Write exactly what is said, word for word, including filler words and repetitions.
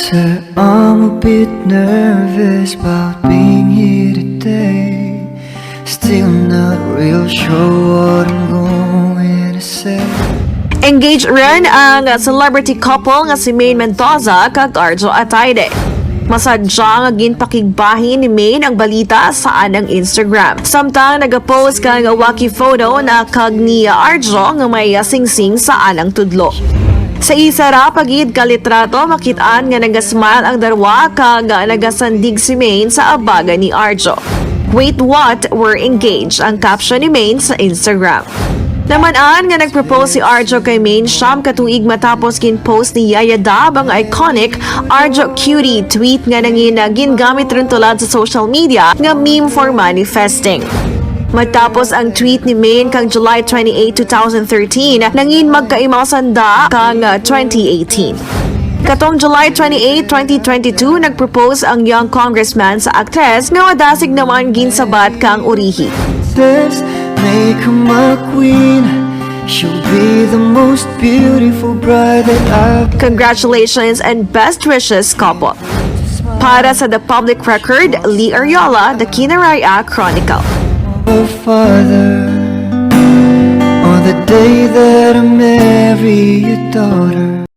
Sir, I'm a bit nervous about being here today. Still not real sure what I'm going to say. Engaged run ang celebrity couple nga si Maine Mendoza kag Arjo Ataide. Masadya nga ginpakigbahin ni Maine ang balita sa anang Instagram. Samtang nagapost kang wacky photo na kag ni Arjo nga may singsing sa anang tudlo. Sa isara pa gid ka litrato, makit-an nga nagasmile ang darwa kag nagasandig si Maine sa abaga ni Arjo. "Wait, what? We're engaged," ang caption ni Maine sa Instagram. Naman-an nga nagpropose si Arjo kay Maine siyam ka tuig matapos ginpost ni Yaya Dab ang iconic "Arjo Cutie" tweet nga nangin gingamit run tulad sa social media nga meme for manifesting. Matapos ang tweet ni Maine kang July twenty-eight, two thousand thirteen, nangin magkaima sanda kang, ah, twenty eighteen. Katong July twenty-eight, twenty twenty-two, nagpropose ang young congressman sa aktres nga madasig naman ginsabat kang urihi. This, make her my queen. She'll be the most beautiful bride that I've Congratulations and best wishes, couple. Para sa The Public Record, Lee Ariola, The Kinaray-a Chronicle. Her father, on the day that I marry your daughter.